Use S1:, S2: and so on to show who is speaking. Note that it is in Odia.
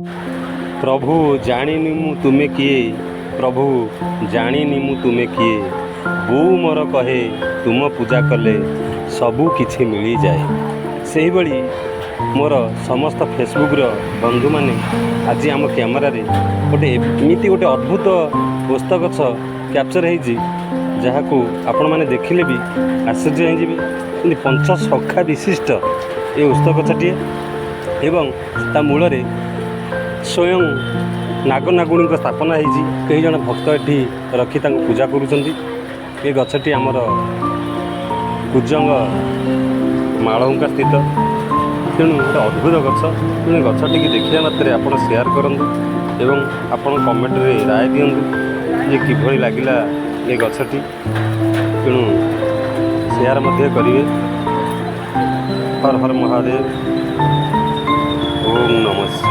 S1: ପ୍ରଭୁ ଜାଣିନି ମୁଁ ତୁମେ କିଏ, ପ୍ରଭୁ ଜାଣିନି ମୁଁ ତୁମେ କିଏ, ବୋଉ ମୋର କହେ ତୁମ ପୂଜା କଲେ ସବୁ କିଛି ମିଳିଯାଏ। ସେହିଭଳି ମୋର ସମସ୍ତ ଫେସବୁକ୍ର ବନ୍ଧୁମାନେ, ଆଜି ଆମ କ୍ୟାମେରାରେ ଗୋଟେ ଏମିତି ଗୋଟେ ଅଦ୍ଭୁତ ଓସ୍ତ ଗଛ କ୍ୟାପଚର୍ ହେଇଛି, ଯାହାକୁ ଆପଣମାନେ ଦେଖିଲେ ବି ଆଶ୍ଚର୍ଯ୍ୟ ହେଇଯିବେ। କିନ୍ତୁ ପଞ୍ଚସଖା ବିଶିଷ୍ଟ ଏ ଓସ୍ତ ଗଛଟିଏ ଏବଂ ତା ମୂଳରେ ସ୍ୱୟଂ ନାଗନାଗୁଣୀଙ୍କ ସ୍ଥାପନା ହେଇଛି। କେହି ଜଣେ ଭକ୍ତ ଏଠି ରଖି ତାଙ୍କୁ ପୂଜା କରୁଛନ୍ତି। ଏ ଗଛଟି ଆମର କୁଜଙ୍ଗ ମାଳହୁଙ୍କା ସ୍ଥିତ। ତେଣୁ ଗୋଟେ ଅଦ୍ଭୁତ ଗଛ। ତେଣୁ ଗଛଟିକି ଦେଖିବା ମାତ୍ରେ ଆପଣ ସେୟାର କରନ୍ତୁ ଏବଂ ଆପଣ କମେଣ୍ଟରେ ରାୟ ଦିଅନ୍ତୁ ଯେ କିଭଳି ଲାଗିଲା ଏ ଗଛଟି। ତେଣୁ ସେୟାର ମଧ୍ୟ କରିବେ। ହର ହର ମହାଦେବ, ଓମ୍ ନମଃ ଶିବାୟ।